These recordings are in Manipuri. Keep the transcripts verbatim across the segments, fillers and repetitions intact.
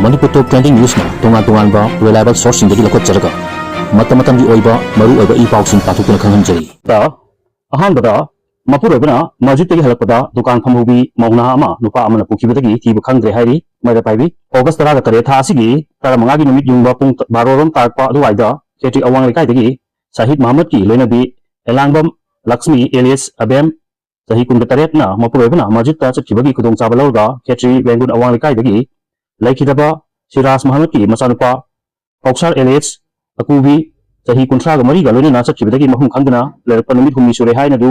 ꯃꯅꯤꯄꯨꯔ ꯇꯣꯞ ꯇ꯭ꯔꯦꯟꯗꯤꯡ ꯅ꯭ꯌꯨꯁꯅ ꯇꯣꯉꯥꯟ ꯇꯣꯉꯥꯟꯕ ꯔꯤꯂꯥꯏꯕꯜ ꯁꯣꯔꯁꯁꯤꯡꯗꯒꯤ ꯂꯧꯈꯠꯆꯔꯒ ꯃꯇꯝ ꯃꯇꯝꯒꯤ ꯑꯣꯏꯕ ꯃꯔꯨ ꯑꯣꯏꯕ ꯏ ꯄꯥꯎꯁꯤꯡ ꯄꯥꯊꯣꯛꯇꯨꯅ ꯈꯪꯍꯟꯖꯔꯤ꯫ ꯇ ꯑꯍꯥꯟꯕꯗ ꯃꯄꯨꯔꯣꯏꯕꯅ ꯃꯁꯖꯤꯗꯇꯒꯤ ꯍꯜꯂꯛꯄꯗ ꯗꯨꯀꯥꯟ ꯐꯝꯍꯧꯕꯤ ꯃꯧ ꯅꯍꯥ ꯑꯃ ꯅꯨꯄꯥ ꯑꯃꯅ ꯄꯨꯈꯤꯕꯗꯒꯤ ꯊꯤꯕ ꯈꯪꯗ꯭ꯔꯦ ꯍꯥꯏꯔꯤ ꯃꯩꯔꯥ ꯄꯥꯏꯕꯤ꯫ ꯑꯣꯒꯁ ꯇꯔꯥꯒ ꯇꯔꯦꯠ ꯊꯥ ꯑꯁꯤꯒꯤ ꯇꯔꯥꯃꯉꯥꯒꯤ ꯅꯨꯃꯤꯠ ꯌꯨꯡꯕ ꯄꯨꯡ ꯕꯥꯔꯣ ꯔꯣꯝ ꯇꯥꯔꯛꯄ ꯑꯗꯨꯋꯥꯏꯗ ꯈꯦꯇ꯭ꯔꯤ ꯑꯋꯥꯡ ꯂꯩꯀꯥꯏꯗꯒꯤ ꯁꯍꯤꯗ ꯃꯍꯃꯗꯀꯤ ꯂꯣꯏꯅꯕꯤ ꯑꯦꯂꯥꯡꯕꯝ ꯂꯛꯁꯃꯤ ꯑꯦꯂꯤꯌꯁ ꯑꯕꯦꯝ ꯆꯍꯤ ꯀꯨꯟꯒ ꯇꯔꯦꯠꯅ ꯃꯄꯨꯔꯣꯏꯕꯅ ꯃꯁꯖꯤꯗꯇ ꯆꯠꯈꯤꯕꯒꯤ ꯈꯨꯗꯣꯡꯆꯥꯕ ꯂꯧꯔꯒ ꯈꯦꯇ꯭ꯔꯤ ꯋꯦꯡꯒꯨꯟ ꯑꯋꯥꯡ ꯂꯩꯀꯥꯏꯗꯒꯤ ꯂꯩꯈꯤꯗꯕ ꯁꯤꯔꯥꯖ ꯃꯍꯃꯗꯀꯤ ꯃꯆꯥꯅꯨꯄꯥ ꯀꯧꯁꯥꯔ ꯑꯦꯂꯤꯌꯁ ꯑꯀꯨꯕꯤ ꯆꯍꯤ ꯀꯨꯟꯊ꯭ꯔꯥꯒ ꯃꯔꯤꯒ ꯂꯣꯏꯅꯅ ꯆꯠꯈꯤꯕꯗꯒꯤ ꯃꯐꯝ ꯈꯪꯗꯅ ꯂꯩꯔꯛꯄ ꯅꯨꯃꯤꯠ ꯍꯨꯝꯅꯤ ꯁꯨꯔꯦ ꯍꯥꯏꯅꯗꯨ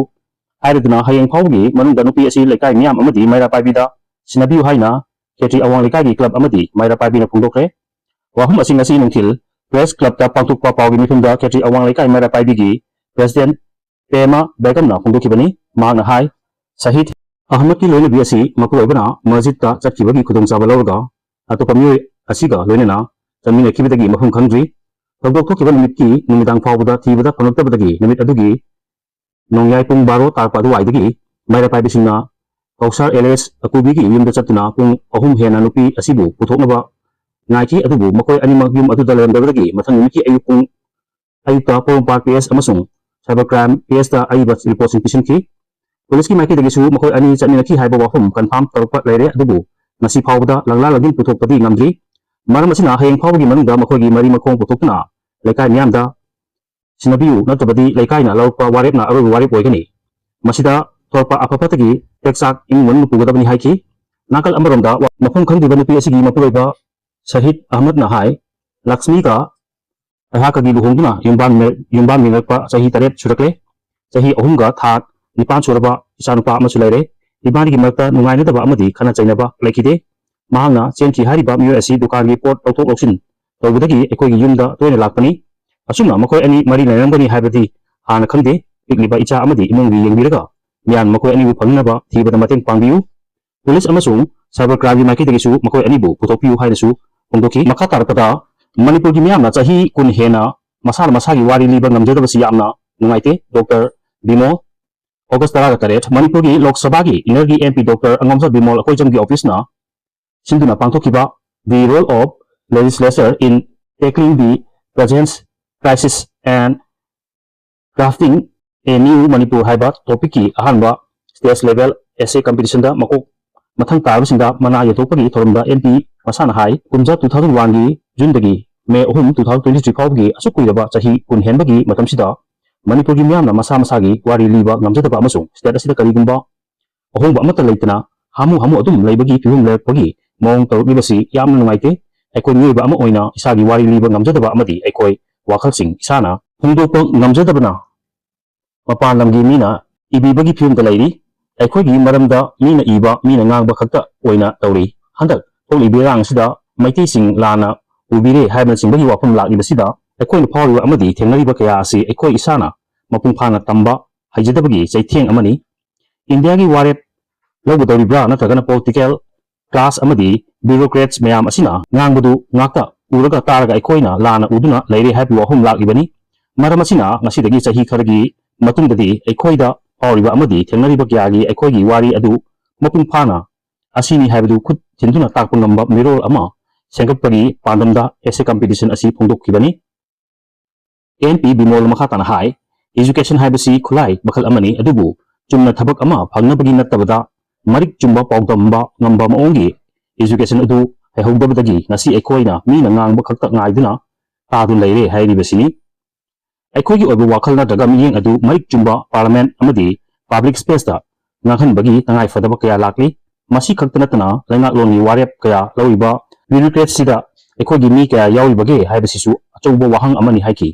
ꯍꯥꯏꯔꯗꯨꯅ ꯍꯌꯦꯡ ꯐꯥꯎꯕꯒꯤ ꯃꯅꯨꯡꯗ ꯅꯨꯄꯤ ꯑꯁꯤ ꯂꯩꯀꯥꯏ ꯃꯤꯌꯥꯝ ꯑꯃꯗꯤ ꯃꯩꯔꯥ ꯄꯥꯏꯕꯤꯗ ꯁꯤꯟꯅꯕꯤꯌꯨ ꯍꯥꯏꯅ ꯈꯦꯇ꯭ꯔꯤ ꯑꯋꯥꯡ ꯂꯩꯀꯥꯏꯒꯤ ꯀ꯭ꯂꯕ ꯑꯃꯗꯤ ꯃꯩꯔꯥ ꯄꯥꯏꯕꯤꯅ ꯐꯣꯡꯗꯣꯛꯈ꯭ꯔꯦ꯫ ꯋꯥꯐꯝ ꯑꯁꯤ ꯉꯁꯤ ꯅꯨꯡꯊꯤꯜ ꯄ꯭ꯔꯦꯁ ꯀ꯭ꯂꯕꯇ ꯄꯥꯡꯊꯣꯛꯄ ꯄꯥꯎꯒꯤ ꯃꯤꯐꯝꯗ ꯈꯦꯇ꯭ꯔꯤ ꯑꯋꯥꯡ ꯂꯩꯀꯥꯏ ꯃꯩꯔꯥ ꯄꯥꯏꯕꯤꯒꯤ ꯄ꯭ꯔꯦꯁꯤꯗꯦꯟꯠ ꯄꯦꯃ ꯕꯦꯒꯝꯅ ꯐꯣꯡꯗꯣꯛꯈꯤꯕꯅꯤ꯫ ꯃꯍꯥꯛꯅ ꯍꯥꯏ, ꯁꯍꯤꯗ ꯑꯍꯃꯗꯀꯤ ꯂꯣꯏꯅꯕꯤ ꯑꯁꯤ ꯃꯄꯨꯔꯣꯏꯕꯅ ꯃꯁꯖꯤꯗꯇ ꯆꯠꯈꯤꯕꯒꯤ ꯈꯨꯗꯣꯡꯆꯥꯕ ꯂꯧꯔꯒ ꯑꯇꯣꯞꯄ ꯃꯤꯑꯣꯏ ꯑꯁꯤꯒ ꯂꯣꯏꯅꯅ ꯆꯠꯃꯤꯟꯅꯈꯤꯕꯗꯒꯤ ꯃꯐꯝ ꯈꯪꯗ꯭ꯔꯤ꯫ ꯊꯧꯗꯣꯛ ꯊꯣꯛꯈꯤꯕ ꯅꯨꯃꯤꯠꯀꯤ ꯅꯨꯃꯤꯗꯥꯡ ꯐꯥꯎꯕꯗ ꯊꯤꯕꯗ ꯐꯪꯂꯛꯇꯕꯗꯒꯤ ꯅꯨꯃꯤꯠ ꯑꯗꯨꯒꯤ ꯅꯣꯡꯌꯥꯏ ꯄꯨꯡ ꯕꯥꯔꯣ ꯇꯥꯔꯛꯄ ꯑꯗꯨꯋꯥꯏꯗꯒꯤ ꯃꯩꯔꯥ ꯄꯥꯏꯕꯤꯁꯤꯡꯅ ꯀꯧꯁꯥꯔ ꯑꯦꯂꯤꯌꯁ ꯑꯀꯨꯕꯤꯒꯤ ꯌꯨꯝꯗ ꯆꯠꯇꯨꯅ ꯄꯨꯡ ꯑꯍꯨꯝ ꯍꯦꯟꯅ ꯅꯨꯄꯤ ꯑꯁꯤꯕꯨ ꯄꯨꯊꯣꯛꯅꯕ ꯉꯥꯏꯈꯤ, ꯑꯗꯨꯕꯨ ꯃꯈꯣꯏ ꯑꯅꯤꯃꯛ ꯌꯨꯝ ꯑꯗꯨꯗ ꯂꯩꯔꯝꯗꯕꯗꯒꯤ ꯃꯊꯪ ꯅꯨꯃꯤꯠꯀꯤ ꯑꯌꯨꯛ ꯄꯨꯡ ꯑꯌꯨꯛꯇ ꯄꯣꯔꯣꯝꯄꯥꯠ ꯄꯤ ꯑꯦꯁ ꯑꯃꯁꯨꯡ ꯁꯥꯏꯕꯔ ꯀ꯭ꯔꯥꯏꯝ ꯄꯤ ꯑꯦꯁꯇ ꯑꯏꯕ ꯔꯤꯄꯣꯔꯠꯁꯤꯡ ꯄꯤꯁꯤꯟꯈꯤ꯫ ꯄꯨꯂꯤꯁꯀꯤ ꯃꯥꯏꯀꯩꯗꯒꯤꯁꯨ ꯃꯈꯣꯏ ꯑꯅꯤ ꯆꯠꯃꯤꯟꯅꯈꯤ ꯍꯥꯏꯕ ꯋꯥꯐꯝ ꯀꯟꯐꯥꯔꯝ ꯇꯧꯔꯛꯄ ꯂꯩꯔꯦ, ꯑꯗꯨꯕꯨ ꯉꯁꯤ ꯐꯥꯎꯕꯗ ꯂꯪꯂꯥ ꯂꯪꯖꯤꯟ ꯄꯨꯊꯣꯛꯄꯗꯤ ꯉꯝꯗ꯭ꯔꯤ꯫ ꯃꯔꯝ ꯑꯁꯤꯅ ꯍꯌꯦꯡ ꯐꯥꯎꯕꯒꯤ ꯃꯅꯨꯡꯗ ꯃꯈꯣꯏꯒꯤ ꯃꯔꯤ ꯃꯈꯣꯡ ꯄꯨꯊꯣꯛꯇꯨꯅ ꯂꯩꯀꯥꯏ ꯃꯤꯌꯥꯝꯗ ꯁꯤꯟꯅꯕꯤꯌꯨ, ꯅꯠꯇ꯭ꯔꯕꯗꯤ ꯂꯩꯀꯥꯏꯅ ꯂꯧꯔꯛꯄ ꯋꯥꯔꯦꯞꯅ ꯑꯔꯣꯏꯕ ꯋꯥꯔꯦꯞ ꯑꯣꯏꯒꯅꯤ꯫ ꯃꯁꯤꯗ ꯊꯣꯔꯛꯄ ꯑꯐ ꯐꯠꯇꯒꯤ ꯇꯦꯛꯆꯥꯛ ꯏꯃꯨꯡ ꯃꯅꯨꯡꯅ ꯄꯨꯒꯗꯕꯅꯤ ꯍꯥꯏꯈꯤ꯫ ꯅꯥꯀꯜ ꯑꯃꯔꯣꯝꯗ ꯃꯐꯝ ꯈꯪꯗ꯭ꯔꯤꯕ ꯅꯨꯄꯤ ꯑꯁꯤꯒꯤ ꯃꯄꯨꯔꯣꯏꯕ ꯁꯍꯤꯗ ꯑꯍꯃꯗꯅ ꯍꯥꯏ, ꯂꯛꯁꯃꯤꯒ ꯑꯩꯍꯥꯛꯀꯒꯤ ꯂꯨꯍꯣꯡꯗꯨꯅ ꯌꯨꯝꯕꯥꯟ-, ꯌꯨꯝꯕꯥꯟꯃꯤꯟꯅꯔꯛꯄ ꯆꯍꯤ ꯇꯔꯦꯠ ꯁꯨꯔꯛꯂꯦ꯫ ꯆꯍꯤ ꯑꯍꯨꯝꯒ ꯊꯥ ꯅꯤꯄꯥꯟ ꯁꯨꯔꯕ ꯏꯆꯥꯅꯨꯄꯥ ꯑꯃꯁꯨ ꯂꯩꯔꯦ꯫ ꯏꯕꯥꯅꯤꯒꯤ ꯃꯔꯛꯇ ꯅꯨꯡꯉꯥꯏꯅꯗꯕ ꯑꯃꯗꯤ ꯈꯠꯅ ꯆꯩꯅꯕ ꯂꯩꯈꯤꯗꯦ꯫ ꯃꯍꯥꯛꯅ ꯆꯦꯟꯈꯤ ꯍꯥꯏꯔꯤꯕ ꯃꯤꯑꯣꯏ ꯑꯁꯤ ꯗꯨꯀꯥꯟꯒꯤ ꯄꯣꯠ ꯂꯧꯊꯣꯛ ꯂꯧꯁꯤꯟ ꯇꯧꯕꯗꯒꯤ ꯑꯩꯈꯣꯏꯒꯤ ꯌꯨꯝꯗ ꯇꯣꯏꯅ ꯂꯥꯛꯄꯅꯤ꯫ ꯑꯁꯨꯝꯅ ꯃꯈꯣꯏ ꯑꯅꯤ ꯃꯔꯤ ꯂꯩꯅꯔꯝꯒꯅꯤ ꯍꯥꯏꯕꯗꯤ ꯍꯥꯟꯅ ꯈꯪꯗꯦ꯫ ꯄꯤꯛꯂꯤꯕ ꯏꯆꯥ ꯑꯃꯗꯤ ꯏꯃꯨꯡꯒꯤ ꯌꯦꯡꯕꯤꯔꯒ ꯃꯤꯌꯥꯝꯅ ꯃꯈꯣꯏ ꯑꯅꯤꯕꯨ ꯐꯪꯅꯅꯕ ꯊꯤꯕꯗ ꯃꯇꯦꯡ ꯄꯥꯡꯕꯤꯌꯨ꯫ ꯄꯨꯂꯤꯁ ꯑꯃꯁꯨꯡ ꯁꯥꯏꯕꯔ ꯀ꯭ꯔꯥꯏꯝꯒꯤ ꯃꯥꯏꯀꯩꯗꯒꯤꯁꯨ ꯃꯈꯣꯏ ꯑꯅꯤꯕꯨ ꯄꯨꯊꯣꯛꯄꯤꯌꯨ ꯍꯥꯏꯅꯁꯨ ꯐꯣꯡꯗꯣꯛꯈꯤ꯫ ꯃꯈꯥ ꯇꯥꯔꯛꯄꯗ, ꯃꯅꯤꯄꯨꯔꯒꯤ ꯃꯤꯌꯥꯝꯅ ꯆꯍꯤ ꯀꯨꯟ ꯍꯦꯟꯅ ꯃꯁꯥꯅ ꯃꯁꯥꯒꯤ ꯋꯥꯔꯤ ꯂꯤꯕ ꯉꯝꯖꯗꯕꯁꯤ ꯌꯥꯝꯅ ꯅꯨꯡꯉꯥꯏꯇꯦ꯫ ꯗꯣꯛꯇꯔ ꯕꯤꯃꯣꯜ꯫ ꯑꯣꯒꯁ ꯇꯔꯥꯒ ꯇꯔꯦꯠ, ꯃꯅꯤꯄꯨꯔꯒꯤ ꯂꯣꯛ ꯁꯚꯥꯒꯤ ꯏꯅꯔꯒꯤ ꯑꯦꯝ ꯄꯤ ꯗꯣꯛꯇꯔ ꯑꯉꯝꯁꯣꯜ ꯕꯤꯃꯣꯜ ꯑꯩꯈꯣꯏꯖꯝꯒꯤ ꯑꯣꯐꯤꯁꯅ ꯁꯤꯟꯗꯨꯅ ꯄꯥꯡꯊꯣꯛꯈꯤꯕ The Role of Legislature in Tackling the Present Crisis and Crafting a New Manipur ꯍꯥꯏꯕ ꯇꯣꯄꯤꯛꯀꯤ ꯑꯍꯥꯟꯕ ꯁ꯭ꯇꯦꯠ ꯂꯦꯚꯦꯜ ꯑꯦꯁꯦ ꯀꯝꯄꯤꯇꯤꯁꯟꯗ ꯃꯀꯣꯛ ꯃꯊꯪ ꯇꯥꯔꯕꯁꯤꯡꯗ ꯃꯅꯥ ꯌꯦꯟꯊꯣꯛꯄꯒꯤ ꯊꯧꯔꯝꯗ ꯑꯦꯟ ꯄꯤ ꯃꯁꯥꯅ ꯍꯥꯏ, ꯀꯨꯝꯖꯥ ꯇꯨ ꯊꯥꯎꯖꯟ ꯋꯥꯟꯒꯤ ꯖꯨꯟꯗꯒꯤ ꯃꯦ ꯑꯍꯨꯝ, ꯇꯨ ꯊꯥꯎꯖꯟ ꯇ꯭ꯋꯦꯟꯇꯤ ꯊ꯭ꯔꯤ ꯐꯥꯎꯕꯒꯤ ꯑꯁꯨꯛ ꯀꯨꯏꯔꯕ ꯆꯍꯤ ꯀꯨꯟ ꯍꯦꯟꯕꯒꯤ ꯃꯇꯝꯁꯤꯗ ꯃꯅꯤꯄꯨꯔꯒꯤ ꯃꯤꯌꯥꯝꯅ ꯃꯁꯥ ꯃꯁꯥꯒꯤ ꯋꯥꯔꯤ ꯂꯤꯕ ꯉꯝꯖꯗꯕ ꯑꯃꯁꯨꯡ ꯁ꯭ꯇꯦꯠ ꯑꯁꯤꯗ ꯀꯔꯤꯒꯨꯝꯕ ꯑꯍꯣꯡꯕ ꯑꯃꯠꯇ ꯂꯩꯇꯅ ꯍꯥꯃꯨ ꯍꯥꯃꯨ ꯑꯗꯨꯝ ꯂꯩꯕꯒꯤ ꯐꯤꯕꯝ ꯂꯩꯔꯛꯄꯒꯤ ꯃꯑꯣꯡ ꯇꯧꯔꯛꯂꯤꯕꯁꯤ ꯌꯥꯝꯅ ꯅꯨꯡꯉꯥꯏꯇꯦ꯫ ꯑꯩꯈꯣꯏ ꯃꯤꯑꯣꯏꯕ ꯑꯃ ꯑꯣꯏꯅ ꯏꯁꯥꯒꯤ ꯋꯥꯔꯤ ꯂꯤꯕ ꯉꯝꯖꯗꯕ ꯑꯃꯗꯤ ꯑꯩꯈꯣꯏ ꯋꯥꯈꯜꯁꯤꯡ ꯏꯁꯥꯅ ꯐꯣꯡꯗꯣꯛꯄ ꯉꯝꯖꯗꯕꯅ ꯃꯄꯥꯟ ꯂꯝꯒꯤ ꯃꯤꯅ ꯏꯕꯤꯕꯒꯤ ꯐꯤꯕꯝꯗ ꯂꯩꯔꯤ꯫ ꯑꯩꯈꯣꯏꯒꯤ ꯃꯔꯝꯗ ꯃꯤꯅ ꯏꯕ, ꯃꯤꯅ ꯉꯥꯡꯕ ꯈꯛꯇ ꯑꯣꯏꯅ ꯇꯧꯔꯤ꯫ ꯍꯟꯗꯛ ꯊꯣꯛꯂꯤꯕ ꯏꯔꯥꯡ ꯑꯁꯤꯗ ꯃꯩꯇꯩꯁꯤꯡ ꯂꯥꯟꯅ ꯎꯕꯤꯔꯦ ꯍꯥꯏꯕꯅꯆꯤꯡꯕꯒꯤ ꯋꯥꯐꯝ ꯂꯥꯛꯂꯤꯕꯁꯤꯗ ꯑꯩꯈꯣꯏꯅ ꯐꯥꯎꯔꯤꯕ ꯑꯃꯗꯤ ꯊꯦꯡꯅꯔꯤꯕ ꯀꯌꯥ ꯑꯁꯤ ꯑꯩꯈꯣꯏ ꯏꯁꯥꯅ ꯃꯄꯨꯡ ꯐꯥꯅ ꯇꯝꯕ ꯍꯩꯖꯗꯕꯒꯤ ꯆꯩꯊꯦꯡ ꯑꯃꯅꯤ꯫ ꯏꯟꯗꯤꯌꯥꯒꯤ ꯋꯥꯔꯦꯞ ꯂꯧꯒꯗꯧꯔꯤꯕ꯭ꯔꯥ ꯅꯠꯇ꯭ꯔꯒꯅ ꯄꯣꯂꯤꯇꯤꯀꯦꯜ ꯀ꯭ꯂꯥꯁ ꯑꯃꯗꯤ ꯕ꯭ꯌꯨꯔꯣꯀ꯭ꯔꯦꯠꯁ ꯃꯌꯥꯝ ꯑꯁꯤꯅ ꯉꯥꯡꯕꯗꯨ ꯉꯥꯛꯇ ꯎꯔꯒ ꯇꯥꯔꯒ ꯑꯩꯈꯣꯏꯅ ꯂꯥꯟꯅ ꯎꯗꯨꯅ ꯂꯩꯔꯦ ꯍꯥꯏꯕꯒꯤ ꯋꯥꯐꯝ ꯂꯥꯛꯂꯤꯕꯅꯤ꯫ ꯃꯔꯝ ꯑꯁꯤꯅ ꯉꯁꯤꯗꯒꯤ ꯆꯍꯤ ꯈꯔꯒꯤ ꯃꯇꯨꯡꯗꯗꯤ ꯑꯩꯈꯣꯏꯗ ꯐꯥꯎꯔꯤꯕ ꯑꯃꯗꯤ ꯊꯦꯡꯅꯔꯤꯕ ꯀꯌꯥꯒꯤ ꯑꯩꯈꯣꯏꯒꯤ ꯋꯥꯔꯤ ꯑꯗꯨ ꯃꯄꯨꯡ ꯐꯥꯅ ꯑꯁꯤꯅꯤ ꯍꯥꯏꯕꯗꯨ ꯈꯨꯠ ꯊꯤꯟꯗꯨꯅ ꯇꯥꯛꯄ ꯉꯝꯕ ꯃꯤꯔꯣꯜ ꯑꯃ ꯁꯦꯝꯒꯠꯄꯒꯤ ꯄꯥꯟꯗꯝꯗ ꯑꯦꯁꯦ ꯀꯝꯄꯤꯇꯤꯁꯟ ꯑꯁꯤ ꯐꯣꯡꯗꯣꯛꯈꯤꯕꯅꯤ꯫ ꯑꯦꯟ ꯄꯤ ꯕꯤꯃꯣꯜ ꯃꯈꯥ ꯇꯥꯅ ꯍꯥꯏ, "ꯏꯖꯨꯀꯦꯁꯟ ꯍꯥꯏꯕꯁꯤ ꯈꯨꯠꯂꯥꯏ ꯃꯈꯜ ꯑꯃꯅꯤ, ꯑꯗꯨꯕꯨ ꯆꯨꯝꯅ ꯊꯕꯛ ꯑꯃ ꯐꯪꯅꯕꯒꯤ ꯅꯠꯇꯕꯗ ꯃꯔꯤꯛ ꯆꯨꯝꯕ ꯄꯥꯎꯗꯝꯕ ꯉꯝꯕ ꯃꯑꯣꯡꯒꯤ ꯏꯖꯨꯀꯦꯁꯟ ꯑꯗꯨ ꯍꯩꯍꯧꯗꯕꯗꯒꯤ ꯉꯁꯤ ꯑꯩꯈꯣꯏꯅ ꯃꯤꯅ ꯉꯥꯡꯕ ꯈꯛꯇ ꯉꯥꯏꯗꯨꯅ ꯇꯥꯗꯨꯅ ꯂꯩꯔꯦ" ꯍꯥꯏꯔꯤꯕꯁꯤꯅꯤ꯫ ꯑꯩꯈꯣꯏꯒꯤ ꯑꯣꯏꯕ ꯋꯥꯈꯜ ꯅꯠꯇ꯭ꯔꯒ ꯃꯤꯠꯌꯦꯡ ꯑꯗꯨ ꯃꯔꯤꯛ ꯆꯨꯝꯕ ꯄꯥꯔꯂꯃꯦꯟ ꯑꯃꯗꯤ ꯄꯕ꯭ꯂꯤꯛ ꯁ꯭ꯄꯦꯁꯇ ꯉꯥꯡꯍꯟꯕꯒꯤ ꯇꯉꯥꯏꯐꯗꯕ ꯀꯌꯥ ꯂꯥꯛꯂꯤ꯫ ꯃꯁꯤ ꯈꯛꯇ ꯅꯠꯇꯅ ꯂꯩꯉꯥꯛꯂꯣꯟꯒꯤ ꯋꯥꯔꯦꯞ ꯀꯌꯥ ꯂꯧꯔꯤꯕ ꯕ꯭ꯌꯨꯔꯣꯀ꯭ꯔꯦꯠꯁꯤꯗ ꯑꯩꯈꯣꯏꯒꯤ ꯃꯤ ꯀꯌꯥ ꯌꯥꯎꯔꯤꯕꯒꯦ ꯍꯥꯏꯕꯁꯤꯁꯨ ꯑꯆꯧꯕ ꯋꯥꯍꯪ ꯑꯃꯅꯤ ꯍꯥꯏꯈꯤ꯫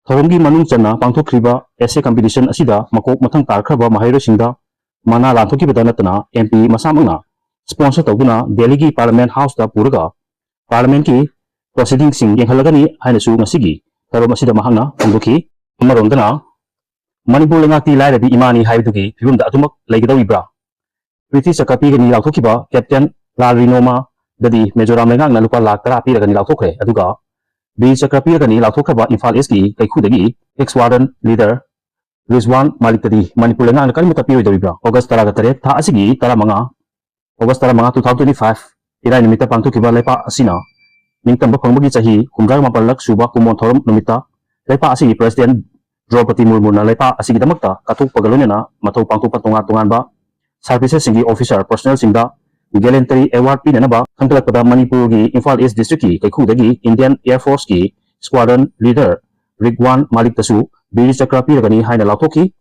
ꯊꯧꯔꯝꯒꯤ ꯃꯅꯨꯡ ꯆꯟꯅ ꯄꯥꯡꯊꯣꯛꯈ꯭ꯔꯤꯕ ꯑꯦꯁꯦ ꯀꯝꯄꯤꯇꯤꯁꯟ ꯑꯁꯤꯗ ꯃꯀꯣꯛ ꯃꯊꯪ ꯇꯥꯔꯛꯈ꯭ꯔꯕ ꯃꯍꯩꯔꯣꯏꯁꯤꯡꯗ ꯃꯅꯥ ꯂꯥꯟꯊꯣꯛꯈꯤꯕꯗ ꯅꯠꯇꯅ ꯑꯦꯝ ꯄꯤ ꯃꯁꯥꯃꯛꯅ ꯁ꯭ꯄꯣꯟꯁꯔ ꯇꯧꯗꯨꯅ ꯗꯦꯜꯂꯤꯒꯤ ꯄꯥꯔꯂꯃꯦꯟ ꯍꯥꯎꯁꯇ ꯄꯨꯔꯒ ꯄꯥꯔꯂꯃꯦꯟꯀꯤ ꯄ꯭ꯔꯣꯁꯤꯗꯤꯡꯁꯤꯡ ꯌꯦꯡꯍꯜꯂꯒꯅꯤ ꯍꯥꯏꯅꯁꯨ ꯉꯁꯤꯒꯤ ꯊꯧꯔꯝ ꯑꯁꯤꯗ ꯃꯍꯥꯛꯅ ꯐꯣꯡꯗꯣꯛꯈꯤ꯫ ꯑꯃꯔꯣꯝꯗꯅ ꯃꯅꯤꯄꯨꯔ ꯂꯩꯉꯥꯛꯇꯤ ꯂꯥꯏꯔꯕꯤ ꯏꯃꯥꯅꯤ ꯍꯥꯏꯕꯗꯨꯒꯤ ꯐꯤꯕꯝꯗ ꯑꯗꯨꯃꯛ ꯂꯩꯒꯗꯧꯔꯤꯕ꯭ꯔꯥ? ꯄ꯭ꯔꯤꯇꯤ ꯆꯀ꯭ꯔ ꯄꯤꯒꯅꯤ ꯂꯥꯎꯊꯣꯛꯈꯤꯕ ꯀꯦꯞꯇꯦꯟ ꯂꯥꯜ ꯔꯤꯅꯣꯃꯥꯗꯗꯤ ꯃꯤꯖꯣꯔꯥꯝ ꯂꯩꯉꯥꯛꯅ ꯂꯨꯄꯥ ꯂꯥꯈ ꯇꯔꯥ ꯄꯤꯔꯒꯅꯤ ꯂꯥꯎꯊꯣꯛꯈ꯭ꯔꯦ꯫ ꯑꯗꯨꯒ ꯕꯤꯔ ꯆꯀ꯭ꯔ ꯄꯤꯔꯒꯅꯤ ꯂꯥꯎꯊꯣꯛꯈ꯭ꯔꯕ ꯏꯝꯐꯥꯜ ꯏꯁꯀꯤ ꯀꯩꯈꯨꯗꯒꯤ X warden leader Rizwan ꯃꯥꯂꯤꯛꯇꯗꯤ Manipur ꯂꯩꯉꯥꯛꯅ ꯀꯔꯤꯃꯠꯇ ꯄꯤꯔꯣꯏꯗꯧꯔꯤꯕ꯭ꯔꯥ? ꯑꯣꯒꯁ ꯇꯔꯥꯒ ꯇꯔꯦꯠ, ꯊꯥ ꯑꯁꯤꯒꯤ ꯇꯔꯥꯃꯉꯥ, ꯑꯣꯒꯁ ꯇꯔꯥꯃꯉꯥ, ꯇꯨ ꯊꯥꯎꯖꯟ ꯇ꯭ꯋꯦꯟꯇꯤ ꯐꯥꯏꯚ, ꯏꯔꯥꯏ ꯅꯨꯃꯤꯠꯇ ꯄꯥꯡꯊꯣꯛꯈꯤꯕ ꯂꯩꯄꯥꯛ ꯑꯁꯤꯅ ꯅꯤꯡꯇꯝꯕ ꯐꯪꯕꯒꯤ ꯆꯍꯤ ꯍꯨꯝꯗ꯭ꯔꯥ ꯃꯥꯄꯜꯂꯛ ꯁꯨꯕ ꯀꯨꯝꯑꯣꯟ ꯊꯧꯔꯝ ꯅꯨꯃꯤꯠꯇ ꯂꯩꯄꯥꯛ ꯑꯁꯤꯒꯤ President ꯗ꯭ꯔꯧꯄꯗꯤ ꯃꯨꯔꯃꯨꯅ ꯂꯩꯄꯥꯛ ꯑꯁꯤꯒꯤꯗꯃꯛꯇ ꯀꯠꯊꯣꯛꯄꯒ ꯂꯣꯏꯅꯅ ꯃꯊꯧ ꯄꯥꯡꯊꯣꯛꯄ ꯇꯣꯉꯥꯟ ꯇꯣꯉꯥꯟꯕ servicesꯁꯤꯡꯒꯤ officer personnelꯁꯤꯡꯗ gallantry award ꯄꯤꯅꯅꯕ ꯈꯟꯒꯠꯂꯛꯄꯗ ꯃꯅꯤꯄꯨꯔꯒꯤ Imphal East districtꯀꯤ ꯀꯩꯈꯨꯗꯒꯤ Indian Air Forceꯀꯤ squadron leader ꯔꯤꯛꯋꯥꯟ ꯃꯥꯂꯤꯛꯇꯁꯨ ꯕꯤꯔ ꯆꯀ꯭ꯔ ꯄꯤꯔꯒꯅꯤ ꯍꯥꯏꯅ ꯂꯥꯎꯊꯣꯛꯈꯤ꯫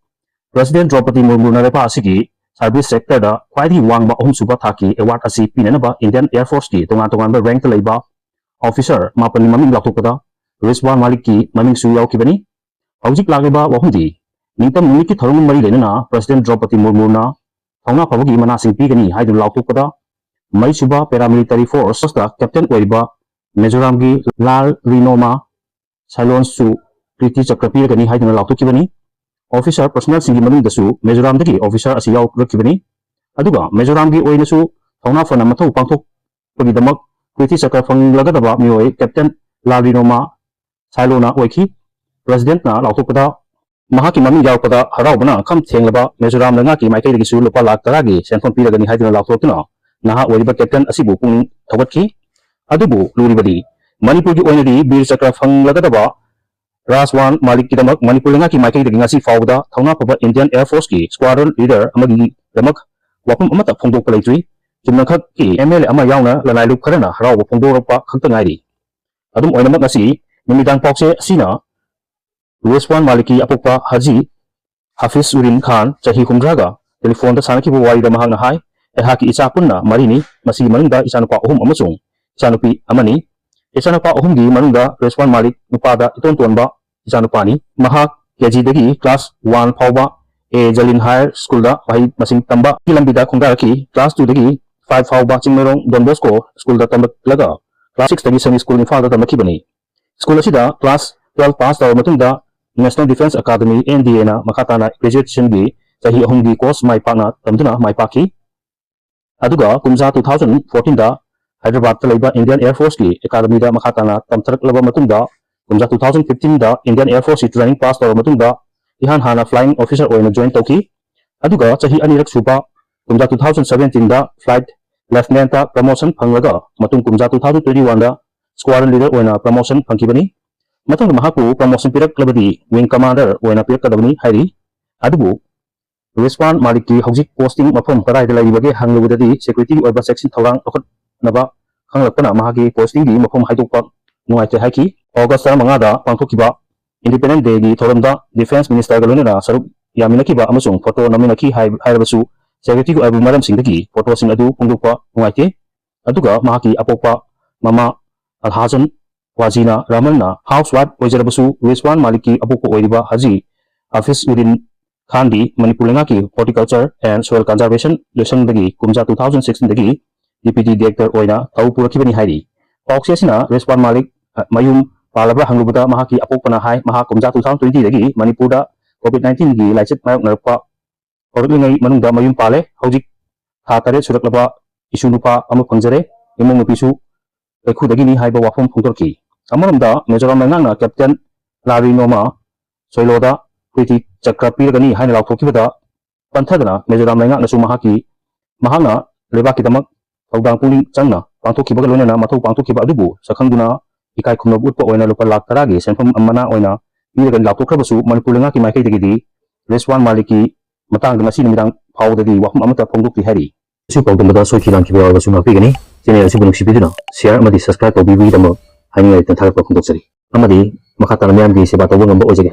President ꯗ꯭ꯔꯧꯄꯗꯤ ꯃꯨꯔꯃꯨꯅ ꯂꯩꯄꯥꯛ ꯑꯁꯤꯒꯤ service sectorꯗ ꯈ꯭ꯋꯥꯏꯗꯒꯤ ꯋꯥꯡꯕ ꯑꯍꯨꯝꯁꯨꯕ ꯊꯥꯛꯀꯤ award ꯑꯁꯤ ꯄꯤꯅꯅꯕ Indian Air Forceꯀꯤ ꯇꯣꯉꯥꯟ ꯇꯣꯉꯥꯟꯕ rankꯇ ꯂꯩꯕ officer ꯃꯥꯄꯟꯒꯤ ꯃꯃꯤꯡ ꯂꯥꯎꯊꯣꯛꯄꯗ ꯔꯤꯁꯋꯥꯟ ꯃꯥꯂꯤꯛꯀꯤ ꯃꯃꯤꯡꯁꯨ ꯌꯥꯎꯈꯤꯕꯅꯤ꯫ ꯍꯧꯖꯤꯛ ꯂꯥꯛꯂꯤꯕ ꯋꯥꯐꯝꯗꯤ, ꯅꯤꯡꯇꯝ ꯅꯨꯃꯤꯠꯀꯤ ꯊꯧꯔꯝꯒ ꯃꯔꯤ ꯂꯩꯅꯅ President ꯗ꯭ꯔꯧꯄꯗꯤ ꯃꯨꯔꯃꯨꯅ ꯊꯧꯅꯥ ꯐꯕꯒꯤ ꯃꯅꯥꯁꯤꯡ ꯄꯤꯒꯅꯤ ꯍꯥꯏꯗꯨꯅ ꯂꯥꯎꯊꯣꯛꯄꯗ, ꯃꯔꯤꯁꯨꯕ paramilitary forcesꯇ captain ꯑꯣꯏꯔꯤꯕ ꯃꯤꯖꯣꯔꯥꯝꯒꯤ ꯂꯥꯜ ꯔꯤꯅꯣꯃꯥ ꯁꯥꯏꯂꯣꯟꯁꯨ ꯀ꯭ꯔꯤꯇꯤ ꯆꯀ꯭ꯔ ꯄꯤꯔꯒꯅꯤ ꯍꯥꯏꯗꯨꯅ ꯂꯥꯎꯊꯣꯛꯈꯤꯕꯅꯤ꯫ Officer personnelꯁꯤꯡꯒꯤ ꯃꯅꯨꯡꯗꯁꯨ ꯃꯤꯖꯣꯔꯥꯝꯗꯒꯤ officer ꯑꯁꯤ ꯌꯥꯎꯔꯛꯈꯤꯕꯅꯤ꯫ ꯑꯗꯨꯒ ꯃꯤꯖꯣꯔꯥꯝꯒꯤ ꯑꯣꯏꯅꯁꯨ ꯊꯧꯅꯥ ꯐꯅ ꯃꯊꯧ ꯄꯥꯡꯊꯣꯛꯄꯒꯤꯗꯃꯛ ꯀ꯭ꯔꯤꯇꯤ ꯆꯀ꯭ꯔ ꯐꯪꯂꯒꯗꯕ ꯃꯤꯑꯣꯏ captain ꯂꯥꯜ ꯔꯤꯅꯣꯃꯥ ꯁꯥꯏꯂꯣꯅ ꯑꯣꯏꯈꯤ꯫ Presidentꯅ ꯂꯥꯎꯊꯣꯛꯄꯗ, ꯃꯍꯥꯛꯀꯤ ꯃꯃꯤꯡ ꯌꯥꯎꯔꯛꯄꯗ ꯍꯔꯥꯎꯕꯅ ꯈꯝ ꯊꯦꯡꯂꯕ ꯃꯤꯖꯣꯔꯥꯝ ꯂꯩꯉꯥꯛꯀꯤ ꯃꯥꯏꯀꯩꯗꯒꯤꯁꯨ ꯂꯨꯄꯥ ꯂꯥꯈ ꯇꯔꯥꯒꯤ ꯁꯦꯟꯐꯝ ꯄꯤꯔꯒꯅꯤ ꯍꯥꯏꯗꯨꯅ ꯂꯥꯎꯊꯣꯛꯇꯨꯅ ꯅꯍꯥ ꯑꯣꯏꯔꯤꯕ captain ꯑꯁꯤꯕꯨ ꯄꯨꯛꯅꯤꯡ ꯊꯧꯒꯠꯈꯤ꯫ ꯑꯗꯨꯕꯨ ꯂꯨꯔꯤꯕꯗꯤ, ꯃꯅꯤꯄꯨꯔꯒꯤ ꯑꯣꯏꯅꯗꯤ ꯕꯤꯔ ꯆꯀ꯭ꯔ ꯐꯪꯂꯒꯗꯕ ꯔꯥꯖꯋꯥꯟ ꯃꯥꯂꯤꯛꯀꯤꯗꯃꯛ ꯃꯅꯤꯄꯨꯔ ꯂꯩꯉꯥꯛꯀꯤ ꯃꯥꯏꯀꯩꯗꯒꯤ ꯉꯁꯤ ꯐꯥꯎꯕꯗ ꯊꯧꯅꯥ ꯐꯕ Indian Air Forceꯀꯤ squadron leader ꯑꯃꯒꯤꯗꯃꯛ ꯋꯥꯐꯝ ꯑꯃꯠꯇ ꯐꯣꯡꯗꯣꯛꯄ ꯂꯩꯇ꯭ꯔꯤ꯫ ꯆꯨꯝꯅꯈꯛꯀꯤ MLA ꯑꯃ ꯌꯥꯎꯅ ꯂꯅꯥꯏ ꯂꯨꯞ ꯈꯔꯅ ꯍꯔꯥꯎꯕ ꯐꯣꯡꯗꯣꯔꯛꯄ ꯈꯛꯇ ꯉꯥꯏꯔꯤ꯫ ꯑꯗꯨꯝ ꯑꯣꯏꯅꯃꯛ, ꯉꯁꯤ ꯅꯨꯃꯤꯗꯥꯡ ꯄꯥꯎꯆꯦ ꯑꯁꯤꯅ ꯔꯤꯁꯋꯥꯟ ꯃꯥꯂꯤꯛꯀꯤ ꯑꯄꯣꯛꯄ ꯍꯥꯖꯤ ꯍꯥꯐꯤꯖ ꯎꯔꯤꯟ ꯈꯥꯟ, ꯆꯍꯤ ꯍꯨꯝꯗ꯭ꯔꯥꯒ, ꯇꯦꯂꯤꯐꯣꯟꯗ ꯁꯥꯟꯅꯈꯤꯕ ꯋꯥꯔꯤꯗ ꯃꯍꯥꯛꯅ ꯍꯥꯏ, "ꯑꯩꯍꯥꯛꯀꯤ ꯏꯆꯥ ꯄꯨꯟꯅ ꯃꯔꯤꯅꯤ, ꯃꯁꯤꯒꯤ ꯃꯅꯨꯡꯗ ꯏꯆꯥꯅꯨꯄꯥ ꯑꯍꯨꯝ ꯑꯃꯁꯨꯡ ꯏꯆꯥꯅꯨꯄꯤ ꯑꯃꯅꯤ꯫ ꯏꯆꯥꯅꯨꯄꯥ ꯑꯍꯨꯝꯒꯤ ꯃꯅꯨꯡꯗ ꯔꯤꯁꯋꯥꯟ ꯃꯥꯂꯤꯛ ꯅꯨꯄꯥꯗ ꯏꯇꯣꯟ ꯇꯣꯟꯕ ꯏꯆꯥꯅꯨꯄꯥꯅꯤ꯫ ꯃꯍꯥꯛ KGꯗꯒꯤ class one ꯐꯥꯎꯕ ꯑꯦ ꯖꯂꯤꯟ Higher Schoolꯗ ꯃꯍꯩ ꯃꯁꯤꯡ ꯇꯝꯕꯒꯤ ꯂꯝꯕꯤꯗ ꯈꯣꯡꯗꯥꯔꯛꯈꯤ꯫ Class twoꯗꯒꯤ five ꯐꯥꯎꯕ Chingmeirong Don Bosco Schoolꯗ ꯇꯝꯂꯛꯂꯒ class sixꯇꯒꯤ Sunday School ꯏꯝꯐꯥꯜꯗ ꯇꯝꯂꯛꯈꯤꯕꯅꯤ꯫ School ꯑꯁꯤꯗ class twelve pass ꯇꯧꯔꯕ ꯃꯇꯨꯡꯗ National Defence Academy, NDAꯅ ꯃꯈꯥ ꯇꯥꯅ graduationꯒꯤ ꯆꯍꯤ ꯑꯍꯨꯝꯒꯤ course ꯃꯥꯏ ꯄꯥꯛꯅ ꯇꯝꯗꯨꯅ ꯃꯥꯏ ꯄꯥꯛꯈꯤ꯫ ꯑꯗꯨꯒ ꯀꯨꯝꯖꯥ two thousand fourteenꯗ ꯍꯥꯏꯗ꯭ꯔꯕꯥꯗꯇ ꯂꯩꯕ Indian Air Forceꯀꯤ Academyꯗ ꯃꯈꯥ ꯇꯥꯅ ꯇꯝꯊꯔꯛꯂꯕ ꯃꯇꯨꯡꯗ, ꯀꯨꯝꯖꯥ two thousand fifteenꯗ Indian Air Forceꯀꯤ training pass ꯇꯧꯔꯕ ꯃꯇꯨꯡꯗ, ꯏꯍꯥꯟ ꯍꯥꯟꯅ flying officer ꯑꯣꯏꯅ join ꯇꯧꯈꯤ꯫ ꯑꯗꯨꯒ ꯆꯍꯤ ꯑꯅꯤꯔꯛ ꯁꯨꯕ, ꯀꯨꯝꯖꯥ two thousand seventeenꯗ flight ꯂꯦꯐꯇꯤꯅꯦꯟꯇ ꯄ꯭ꯔꯃꯣꯁꯟ ꯐꯪꯂꯒ ꯃꯇꯨꯡ ꯀꯨꯝꯖꯥ ꯇꯨ ꯊꯥꯎꯖꯟ ꯇ꯭ꯋꯦꯟꯇꯤ ꯋꯥꯟꯗ ꯁ꯭ꯀ꯭ꯋꯥꯗ꯭ꯔꯟ ꯂꯤꯗꯔ ꯑꯣꯏꯅ ꯄ꯭ꯔꯃꯣꯁꯟ ꯐꯪꯈꯤꯕꯅꯤ꯫ ꯃꯊꯪꯗ ꯃꯍꯥꯛꯄꯨ ꯄ꯭ꯔꯃꯣꯁꯟ ꯄꯤꯔꯛꯂꯕꯗꯤ ꯋꯤꯡ ꯀꯃꯥꯟꯗꯔ ꯑꯣꯏꯅ ꯄꯤꯔꯛꯀꯗꯕꯅꯤ ꯍꯥꯏꯔꯤ꯫ ꯑꯗꯨꯕꯨ ꯔꯤꯁꯋꯥꯟ ꯃꯥꯂꯤꯛꯀꯤ ꯍꯧꯖꯤꯛ ꯄꯣꯁꯇꯤꯡ ꯃꯐꯝ ꯀꯗꯥꯏꯗ ꯂꯩꯔꯤꯕꯒꯦ ꯍꯪꯂꯨꯕꯗꯗꯤ ꯁꯦꯀ꯭ꯌꯨꯔꯤꯇꯤꯒꯤ ꯑꯣꯏꯕ ꯆꯦꯛꯁꯤꯟ ꯊꯧꯔꯥꯡ ꯂꯧꯈꯠꯅꯕ ꯈꯪꯂꯛꯄꯅ ꯃꯍꯥꯛꯀꯤ ꯄꯣꯁꯇꯤꯡꯒꯤ ꯃꯐꯝ ꯍꯥꯏꯗꯣꯛꯄ ꯅꯨꯡꯉꯥꯏꯇꯦ ꯍꯥꯏꯈꯤ꯫ ꯑꯣꯒꯁ ꯇꯔꯥꯃꯉꯥꯗ ꯄꯥꯡꯊꯣꯛꯈꯤꯕ ꯏꯟꯗꯤꯄꯦꯟꯗꯦꯟꯁ ꯗꯦꯒꯤ ꯊꯧꯔꯝꯗ ꯗꯤꯐꯦꯟꯁ ꯃꯤꯅꯤꯁꯇꯔꯒ ꯂꯣꯏꯅꯅ ꯁꯔꯨꯛ ꯌꯥꯃꯤꯟꯅꯈꯤꯕ ꯑꯃꯁꯨꯡ ꯐꯣꯇꯣ ꯅꯝꯃꯤꯟꯅꯈꯤ ꯍꯥꯏ-, ꯍꯥꯏꯔꯕꯁꯨ ꯁꯦꯀ꯭ꯌꯨꯔꯤꯇꯤꯒꯤ ꯑꯣꯏꯕ ꯃꯔꯝꯁꯤꯡꯗꯒꯤ ꯐꯣꯇꯣꯁꯤꯡ ꯑꯗꯨ ꯐꯣꯡꯗꯣꯛꯄ ꯅꯨꯡꯉꯥꯏꯇꯦ꯫ ꯑꯗꯨꯒ ꯃꯍꯥꯛꯀꯤ ꯑꯄꯣꯛꯄ ꯃꯃꯥ ꯑꯜꯍꯥꯖꯟ ꯋꯥꯖꯤꯅ ꯔꯍꯃꯟꯅ ꯍꯥꯎꯁ ꯋꯥꯏꯐ ꯑꯣꯏꯖꯔꯕꯁꯨ ꯔꯤꯁꯋꯥꯟ ꯃꯥꯂꯤꯛꯀꯤ ꯑꯄꯣꯛꯄ ꯑꯣꯏꯔꯤꯕ ꯍꯥꯖꯤ ꯍꯥꯐꯤꯖ ꯎꯗꯤꯟ ꯈꯥꯟꯗꯤ ꯃꯅꯤꯄꯨꯔ ꯂꯩꯉꯥꯛꯀꯤ Horticulture and Soil Conservation ꯂꯣꯏꯁꯪꯗꯒꯤ ꯀꯨꯝꯖꯥ ꯇꯨ ꯊꯥꯎꯖꯟ ꯁꯤꯛꯁꯇꯤꯟꯗꯒꯤ ꯗꯤꯄ꯭ꯌꯨꯇꯤ ꯗꯤꯔꯦꯛꯇꯔ ꯑꯣꯏꯅ ꯊꯧ ꯄꯨꯔꯛꯈꯤꯕꯅꯤ ꯍꯥꯏꯔꯤ꯫ ꯄꯥꯎꯆꯦ ꯑꯁꯤꯅ ꯔꯤꯁꯋꯥꯟ ꯃꯥꯂꯤꯛ, ꯑ, ꯃꯌꯨꯝ ꯄꯥꯜꯂꯕ꯭ꯔꯥ ꯍꯪꯂꯨꯕꯗ ꯃꯍꯥꯛꯀꯤ ꯑꯄꯣꯛꯄꯅ ꯍꯥꯏ, ꯃꯍꯥꯛ ꯀꯨꯝꯖꯥ ꯇꯨ ꯊꯥꯎꯖꯟ ꯇ꯭ꯋꯦꯟꯇꯤꯗꯒꯤ ꯃꯅꯤꯄꯨꯔꯗ ꯀꯣꯚꯤꯗ ꯅꯥꯏꯟꯇꯤꯟꯒꯤ ꯂꯥꯏꯆꯠ ꯃꯥꯌꯣꯛꯅꯔꯛꯄ ꯍꯧꯔꯛꯂꯤꯉꯩ ꯃꯅꯨꯡꯗ ꯃꯌꯨꯝ ꯄꯥꯜꯂꯦ꯫ ꯍꯧꯖꯤꯛ ꯊꯥ ꯇꯔꯦꯠ ꯁꯨꯔꯛꯂꯕ ꯏꯁꯨ ꯅꯨꯄꯥ ꯑꯃ ꯐꯪꯖꯔꯦ꯫ ꯏꯃꯨꯡ ꯅꯨꯄꯤꯁꯨ ꯀꯩꯈꯨꯗꯒꯤꯅꯤ ꯍꯥꯏꯕ ꯋꯥꯐꯝ ꯐꯣꯡꯗꯣꯔꯛꯈꯤ꯫ ꯑꯃꯔꯣꯝꯗ ꯃꯤꯖꯣꯔꯥꯝ ꯂꯩꯉꯥꯛꯅ ꯀꯦꯞꯇꯦꯟ ꯂꯥꯔꯤꯅꯣꯃꯥ ꯁꯣꯏꯂꯣꯗ ꯀ꯭ꯔꯤꯇꯤ ꯆꯀ꯭ꯔ ꯄꯤꯔꯒꯅꯤ ꯍꯥꯏꯅ ꯂꯥꯎꯊꯣꯛꯈꯤꯕꯗ ꯄꯟꯊꯗꯅ ꯃꯤꯖꯣꯔꯥꯝ ꯂꯩꯉꯥꯛꯅꯁꯨ ꯃꯍꯥꯛꯀꯤ, ꯃꯍꯥꯛꯅ ꯂꯩꯕꯥꯛꯀꯤꯗꯃꯛ ꯊꯧꯗꯥꯡ ꯄꯨꯛꯅꯤꯡ ꯆꯪꯅ ꯄꯥꯡꯊꯣꯛꯈꯤꯕꯒ ꯂꯣꯏꯅꯅ ꯃꯊꯧ ꯄꯥꯡꯊꯣꯛꯈꯤꯕ ꯑꯗꯨꯕꯨ ꯁꯛꯈꯪꯗꯨꯅ ꯏꯀꯥꯏ ꯈꯨꯝꯅꯕ ꯎꯠꯄ ꯑꯣꯏꯅ ꯂꯨꯄꯥ ꯂꯥꯈ ꯇꯔꯥꯒꯤ ꯁꯦꯟꯐꯝ ꯃꯅꯥ ꯑꯣꯏꯅ ꯄꯤꯔꯒꯅꯤ ꯂꯥꯎꯊꯣꯛꯈ꯭ꯔꯕꯁꯨ ꯃꯅꯤꯄꯨꯔ ꯂꯩꯉꯥꯛꯀꯤ ꯃꯥꯏꯀꯩꯗꯒꯤꯗꯤ ꯔꯤꯁꯋꯥꯟ ꯃꯥꯂꯤꯛꯀꯤ ꯃꯇꯥꯡꯗ ꯉꯁꯤ ꯅꯨꯃꯤꯗꯥꯡ ꯐꯥꯎꯕꯗꯗꯤ ꯋꯥꯐꯝ ꯑꯃꯠꯇ ꯐꯣꯡꯗꯣꯛꯇ꯭ꯔꯤ ꯍꯥꯏꯔꯤ꯫ ꯑꯁꯤ ꯄꯥꯎꯗꯝꯕꯗ ꯁꯣꯏꯈꯤ ꯂꯥꯟꯈꯤꯕ ꯌꯥꯎꯔꯕꯁꯨ ꯉꯥꯛꯄꯤꯒꯅꯤ꯫ ꯆꯦꯅꯦꯜ ꯑꯁꯤꯕꯨ ꯅꯨꯡꯁꯤꯕꯤꯗꯨꯅ ꯁꯤꯌꯔ ꯑꯃꯗꯤ ꯁꯕꯁꯀ꯭ꯔꯥꯏꯕ ꯇꯧꯕꯤꯕꯒꯤꯗꯃꯛ ꯍꯥꯏꯅꯤꯡꯉꯥꯏ ꯂꯩꯇꯅ ꯊꯥꯒꯠꯄ ꯐꯣꯡꯗꯣꯛꯆꯔꯤ꯫ ꯑꯃꯗꯤ ꯃꯈꯥ ꯇꯥꯅ ꯃꯤꯌꯥꯝꯒꯤ ꯁꯦꯕꯥ ꯇꯧꯕ ꯉꯝꯕ ꯑꯣꯏꯖꯒꯦ꯫